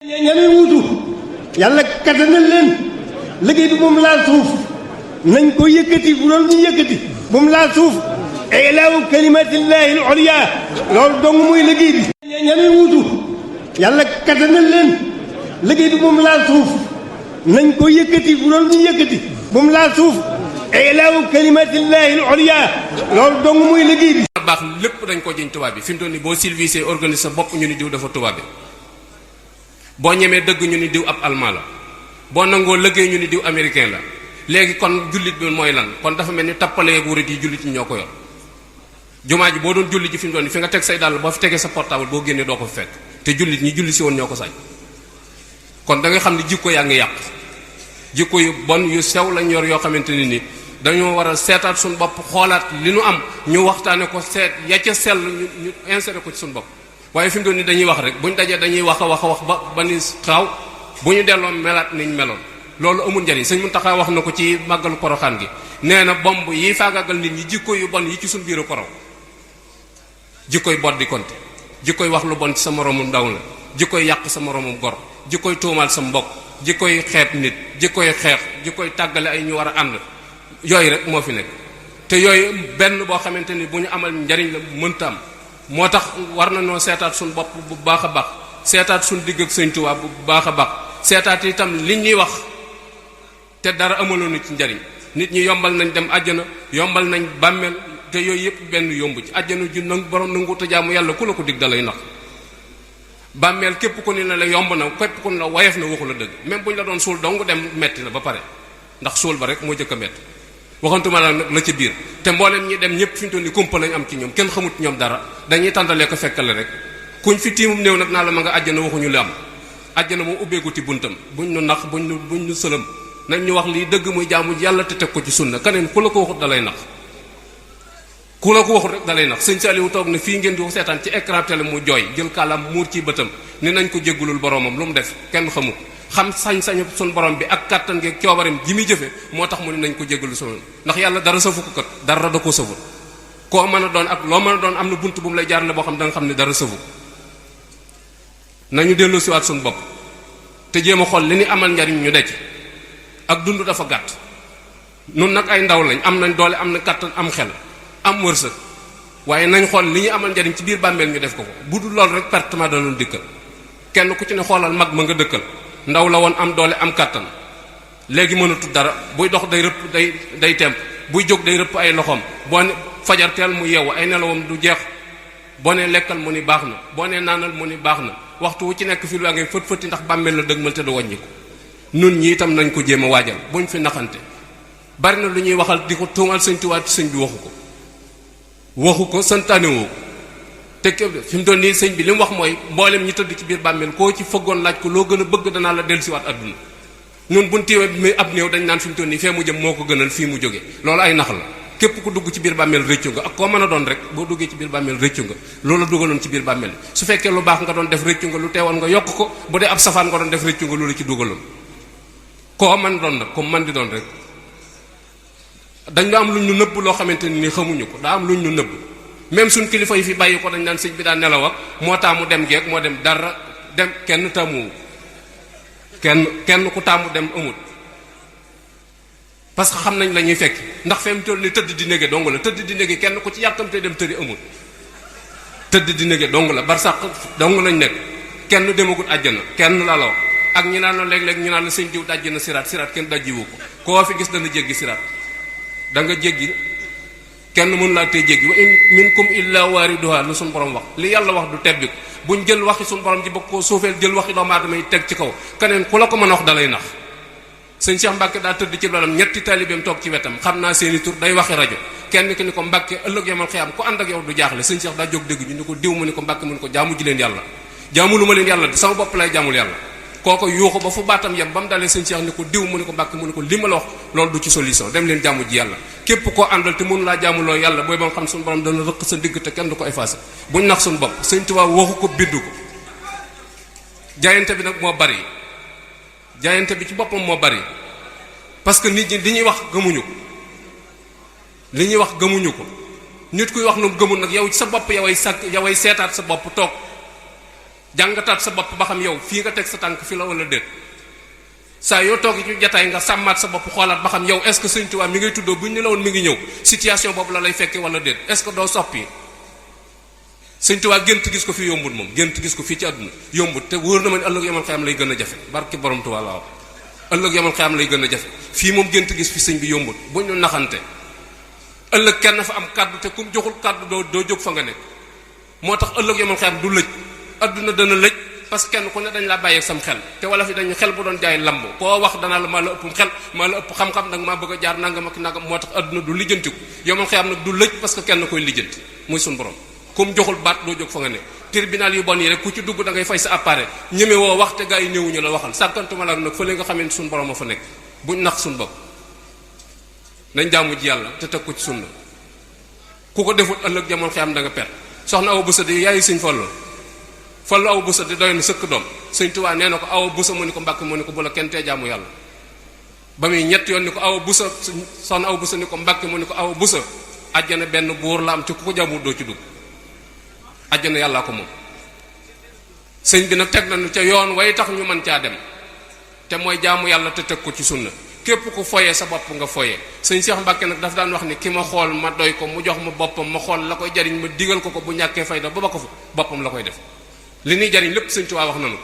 ñami wuutu yàlla kattanal leen liggéey bi moom laal suuf nañ ko yëkkati bu doon ñu yëkkati moom laal suuf ilaahu kalimatillahi al-ulya loolu dong muy liggéey bi ñami wuutu yàlla kattanal leen liggéey bi moom laal suuf nañ ko yëkkati bu doon ñu yëkkati moom laal suuf ilaahu kalimatillahi al-ulya loolu dong muy liggéey bi baax lépp dañ ko jëñ tubaab bi fi mu toll nii boo civilisé organiser sa bopp ñu ni diw dafa tubaab bi boo ñemee dëgg ñu ni diw ab allemand la boo nangoo liggéey ñu ni diw américain la léegi kon jullit bi mooy lan kon dafa mel ni tappalee wurit yi jullit ñi ñoo ko yor jumaa ji boo doon julli ji fi mu doon fi nga teg say dàll boo fi tegee sa portable boo génnee doo ko fi fekk te jullit ñi julli si woon ñoo ko sañ kon da nga xam ne jikko yaa ngi yàq jikko yu bon yu sew lañ yor yoo xamante ni dañoo war a seetaat suñu bopp xoolaat li nu am ñu waxtaane ko seet ya ca sell ñu insérer ko ci suñu bopp waaye fi mu doon ni dañuy wax rek buñ dajee dañuy wax a wax ba ni xaaw bu ñu delloo melaat niñ meloon loolu amul njariñ sëñ Muntaxa wax na ko ci màggalu Poroxaan gi nee na bomb yi faagaagal nit ñi jikko yu bon yi ci suñu biiru korow jikkoy bot di konte jikkoy wax lu bon ci sa moroomum ndaw la jikkoy yàq sa moroomum gor jikkoy tuumaal sa mbokk jikkoy xeet nit jikkoy xeex jikkoy tàggale ay ñu war a ànd yooyu rek moo fi nekk te yooyu benn boo xamante ni bu ñu amal njariñ la mënta am moo tax war na noo seetaat suñu bopp bu baax a baax seetaat suñu digg ak Sëñ Tuubaa bu baax a baax seetaat itam liñ ñuy wax te dara amaloon ci njariñ nit ñi yombal nañ dem àjjana yombal nañ bàmmeel te yooyu yëpp benn yomb ci àjjana ju nag borom nangu te jaamu yàlla ku la ko dig da lay nax bàmmeel képp ku ni la yomb na képp ku ni la woyof na waxu la dëgg même bu ñu la doon suul dong dem metti la ba pare ndax suul ba rek moo jëkk a metti waxantuma la nag la ca biir te mboolem ñi dem ñëpp fi ñu toll nii kumpa lañ am ci ñoom kenn xamut ñoom dara dañuy tàndalee ko fekkale rek kuñ fi tiimum néew nag naa la ma nga àjjana waxuñu li am àjjana moom ubbeeguti buntam buñ nu nax buñ nu sëlëm nañ ñu wax lii dëgg muy jaamu yàlla te teg ko ci sunna keneen ku la ko waxut dalay nax ku la ko waxut rek dalay nax sëñ Saliou toog na fii ngeen di seetaan ci écran télé mu jooy jël kàllaam muur ci bëtam ni nañ ko jéggulul boromam lu mu def kenn xamut xam sañ-sañu suñ borom bi ak kàttan gi coobareem ji muy jëfe moo tax mu ne nañ ko jéggalu sunu ndax yàlla dara safu ko kat dara da ko safut koo mën a doon ak loo mën a doon am na bunt bu mu lay jaarale boo xam da nga xam ne dara safu nañu delloo siwaat suñu bopp te jéem a xool li ni amal njariñ ñu decc ak dund dafa gàtt nun nag ay ndaw lañ am nañ doole am na kàttan am xel am wërsëg waaye nañ xool li ñu amal njariñ ci biir bàmmeel ñu def ko bu dul loolu rek pertement danoon dikkal kenn ku ci ne xoolal mag ma nga dëkkal ndaw la woon am doole am kàttan léegi mënatu dara buy dox day rëpp day temp buy jóg day rëpp ay loxoom boo ne fajar teel mu yeewu ay nelawam du jeex boo ne lekkal mu ni baax na boo ne naanal mu ni baax na waxtu wu ci nekk fi lu ngay fët fëti ndax bàmmeel la dëgmal te du wàññi ko nun ñi itam nañ ko jéem a waajal buñ fi naxante bari na lu ñuy waxal di ko tuumal Sëñ Tuubaa ci sëñ bi waxu ko santaanewoo ko te fi mu doon nii sëñ bi li mu wax mooy mboolem ñi tëdd ci biir bàmmeel koo ci fëggoon laaj ko loo gën a bëgg danaa la dellusiwaat adduna ñun buñ téewee ab néew dañ naan fi mu toll nii fee mu jëm moo ko gënal fii mu jóge loolu ay nax la képp ku dugg ci biir bàmmeel rëccu nga ak koo mën a doon rek boo duggee ci biir bàmmeel rëccu nga loolu dugaloon ci biir bàmmeel su fekkee lu baax nga doon def rëccu nga lu teewoon nga yokk ko bu dee ab safaan nga doon def rëccu nga loolu ci dugaloon koo mën doon nag comme man di doon rek dañ la am luñ ñu nëbb loo xamante ni xamuñu ko daa am luñ ñu nëbb même suñ kilifa yi fi bàyyi ko dañ naan sëñ bi daa nelaw ak moo taamu dem geeg moo dem dara dem kenn taamu kenn ku taamu dem amut parce que xam nañ la ñuy fekk ndax fi mu toll ni tëdd di nége dong la tëdd di nége kenn ku ci yàkkamte dem tëri amut tëdd di nége dong la bar sax dong lañ nekk kenn demagut àjjana kenn la wax ak ñi naan la léeg-léeg ñu naan la sëñ diw dajji na siraat kenn dajjiwu ko koo fi gis dana jéggi siraat da nga jéggi kenn mënu laa tey jéggi wa in minkum illa waariduha lu suñu borom wax li yàlla wax du tebbi ko buñ jël waxi suñu borom ji bëgg koo suufeel jël waxi doomu aadama yi teg ci kaw keneen ku la ko mën a wax dalay nax sëñ Cheikh Mbacke daa tëdd ci loolu ñetti taalibeem toog ci wetam xam naa seeni tur day waxi rajo kenn ki ni ko Mbacke ëllëg yamal xiyaam ku ànd ak yow du jaaxle sëñ Cheikh daa jóg dégg ñu ni ko diw mu ni ko Mbacke mu ni ko jaamu ji leen yàlla jaamulu ma leen yàlla di sama bopp lay jaamul yàlla kooko yuuxu ba fu baatam yem ba mu dalee sëñ Cheikh ni ko diw mu ni ko Mbacke mu ni ko li ma la wax loolu du ci solution dem leen jaamu ji yàlla képp koo àndal te mënu laa jaamuloo yàlla booy ba nga xam suñu borom dana rëq sa digg te kenn du ko effacé buñ nax suñu bopp sëñ Tuubaa waxu ko bindu ko jaayante bi nag moo bari jaayante bi ci boppam moo bari parce que nit ñi li ñuy wax gëmuñu ko li ñuy wax gëmuñu ko nit kuy wax nu gëmul nag yow ci sa bopp yoway seetaat sa bopp toog jàngataat sa bopp ba xam yow fii nga teg sa tànk fi la wala déet saa yoo toog ci jataay nga sàmmaat sa bopp xoolaat ba xam yow est-ce que Sëñ Tuubaa mi ngay tuddoo bu ñu ne la woon mi ngi ñëw situation boobu la lay fekke wala déet est-ce que doo soppi. Sëñ Tuubaa gént gis ko fi yombut moom gént gis ko fii ci àdduna yombut te wóor na ma ne ëllëg yamal xiyam lay gën a jafe barki borom Tuubaa laa wax ëllëg yamal xiyam lay gën a jafe fii moom gént gis fi sëñ bi yombut bu ñu naxante ëllëg kenn fa am kaddu te kum joxul kaddu doo jóg fa nga nekk moo tax ëllëg yamal xiyam du lëj àdduna dana lëj parce que kenn ku ne dañ laa bàyyeeg sam xel te wala fi dañu xel bu doon jaay lamb koo wax danaa la maa la ëpp xel maa la ëpp xam-xam nag maa bëgg a jaar nangam ak nangam moo tax àdduna du lijjantiku yamal xiyam nag du lëj parce que kenn koy lijjanti muy suñu borom comme joxul baat doo jóg fa nga ne tribunal yu bon yi rek ku ci dugg da ngay fay sa appareil ñeme woo wax te gaa yi néewuñu la waxal sàkkantuma la nag fële nga xamee ne suñu borom a fa nekk buñ nax suñu bopp nañ jaamu ji yàlla te teg ko ci sunna ku ko defut ëllëg jamono xiyam da nga perte soxna Awa Busa di yaayu sëñ Fallu Awa Busa di doy na sëkk doom Sëñ Tuubaa nee na ko Awa Busa mu ni ko Mbàkke mu ni ko bu la kenn tee jaamu yàlla ba muy ñett yoon ni ko Awa Busa soxna Awa Busa ni ko Mbàkke mu ni ko Awa Busa àjjana benn buur la am ci ku ko jaamu doo ci dugg àjjana yàllaa ko moom sëñ bi nag teg nañu ca yoon way tax ñu mën caa dem te mooy jaamu yàlla te teg ko ci sunna képp ku foyee sa bopp nga foyee sëñ Cheikh Mbacke nag daf daan wax ni ki ma xool ma doy ko mu jox ma boppam ma xool la koy jariñ ma digal ko bu ñàkkee fayda ba ko fa boppam la koy def li ñuy jariñ lépp sëñ Tuubaa wax nañu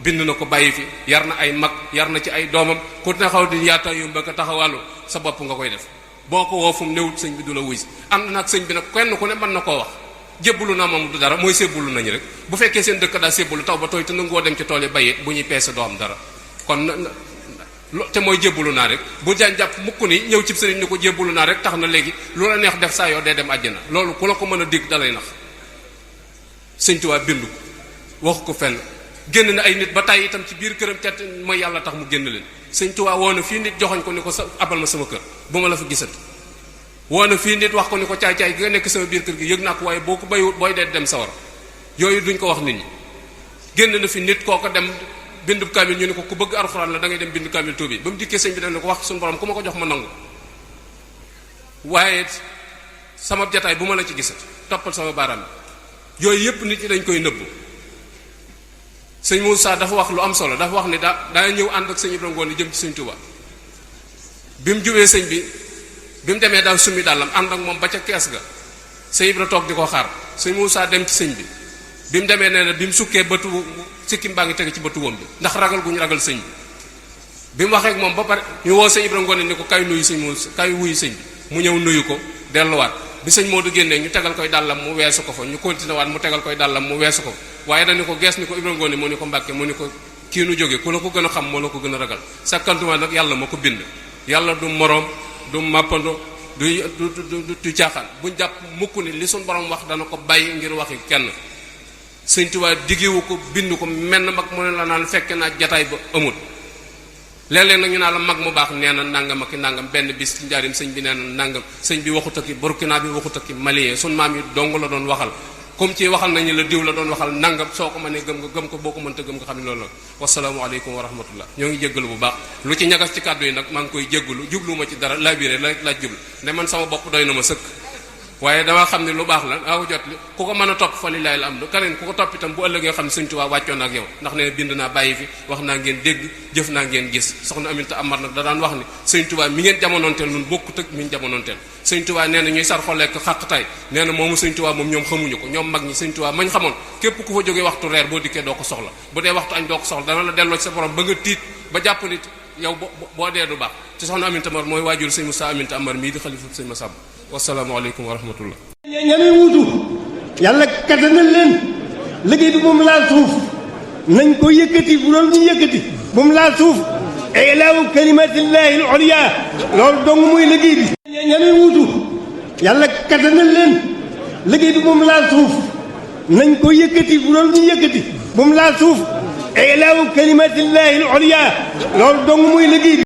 bind na ko bàyyi fi yar na ay mag yar na ci ay doomam ku ne xaw di yaata yu mbëkk taxawàllu sa bopp nga koy def boo ko woo fu mu newut sëñ bi du la wuy si am na nag sëñ bi nag kenn ku ne mën na koo wax jébbalu naa moom du dara mooy sébbulu nañu rek bu fekkee seen dëkk daa sébbulu taw ba tooy te nangoo dem ci tool yi bayit bu ñuy peese doo am dara kon te mooy jébbalu naa rek bu jaan jàpp mukk ni ñëw cib sëriñ ni ko jébbalu naa rek tax na léegi lu la neex def saa yoo dee dem àjjana loolu ku la ko mën a dégg dalay nax sëñ Tuubaa bindu ko waxu ko fenn génn na ay nit ba tàyyi itam ci biir këram te mooy yàlla tax mu génn leen sëñ Tuubaa woo na fii nit joxoñ ko ni ko sa abal ma sama kër bu ma la fa gisati woo na fii nit wax ko ni ko caay-caay gi nga nekk sama biir kër gi yëg naa ko waaye boo ko bayiwut booy dee dem sawar yooyu duñ ko wax nit ñi génn na fi nit koo ko dem bindub kaamil ñu ne ko ku bëgg alxuraan la da ngay dem bind kaamil tuubi ba mu dikkee sëñ bi def ne ko wax suñu borom ku ma ko jox ma nangu waaye sama jataay bu ma la ci gisati toppal sama baaraam bi yooyu yëpp nit ñi dañ koy nëbbu sëñ Moussa dafa wax lu am solo dafa wax ni daa ñëw ànd ak sëñ Ibrahima Ngoone jëm ci sëñ Touba bi mu jubee sëñ bi mu demee daal summi dàllam ànd ak moom ba ca kees ga sëñ Ibra toog di ko xaar sëñ Moussa dem ci sëñ bi mu demee nee na bi mu sukkee bëtu sikkim baa ngi tege ci bëtu woom bi ndax ragal gu ñu ragal sëñ bi mu waxee ak moom ba pare ñu woo sëñ Ibrahima Ngoone ni ko kay nuyu sëñ Moussa kay wuyu sëñ bi mu ñëw nuyu ko delluwaat bi sëñ Modou génnee ñu tegal koy dàllam mu weesu ko fa ñu continué waat mu tegal koy dàllam mu weesu ko waaye dañu ko gees ni ko Ibrahima Ngoone mu ni ko Mbàkke mu ni ko kii nu jóge ku la ko gën a xam moo la ko gën a ragal sakkantuma nag yàlla ma ko bind yàlla du moroom du mappando du caaxaan buñ jàpp mukk ni li suñ borom wax dana ko bàyyi ngir waxi kenn sëñ Tuubaa diggewu ko bind ko menn mag mu ne la naan fekke naa jataay ba amul léeg-léeg nag ñu naa la mag mu baax nee na nangam ak nangam benn bis ci njaarim sëñ bi nee na nangam sëñ bi waxut ak Burkina bi waxut ak Malien sun maam yi dong la doon waxal comme ci waxal nañu la diw la doon waxal nangam soo ko mënee gëm nga gëm ko boo ko mënta gëm nga xam ne loolu la wasalaamualeykum wa rahmatullah ñoo ngi jéggalu bu baax lu ci ñagas ci kàddu yi nag maa ngi koy jéggalu jubluwuma ci dara labiré la laaj jublu ne man sama bopp doy na ma sëkk waaye dama xam ne lu baax la daa ko jot li ku ko mën a topp fa lillahi alhamdu keneen ku ko topp itam bu ëllëgee xam ne Sëñ Tuubaa wàccoon ak yow ndax ne bind naa bàyyi fi wax naa ngeen dégg jëf naa ngeen gis soxna Aminta Amar nag da daan wax ni Sëñ Tuubaa mi ngeen jamonoonteel nun bokkut ak mi ñu jamonoonteel Sëñ Tuubaa nee na ñuy sar xolekk xàqtaay nee na moomu Sëñ Tuubaa moom ñoom xamuñu ko ñoom mag ñi Sëñ Tuubaa mañ xamoon képp ku fa jógee waxtu reer boo dikkee doo ko soxla bu dee waxtu añ doo ko soxla dana la delloo ci sa borom ba nga tiit ba jàpp nit yow boo dee du baax te soxna Aminta Amar mooy waajur Sëñ Moussa Aminta Amar mii di xalifa Sëñ Massamba wasalaamaaleykum wa rahmatullah ñamee wuutu yàlla kattanal leen liggéey bi moom laal suuf nañ ko yëkkati bu loolu ñu yëkkati moom laal suuf ilaahu kalimatillahi al-ulya loolu dong muy liggéey bi ñamee wuutu yàlla kattanal leen liggéey bi moom laal suuf nañ ko yëkkati bu loolu ñu yëkkati moom laal suuf ilaahu kalimatillahi al-ulya loolu dong muy liggéey bi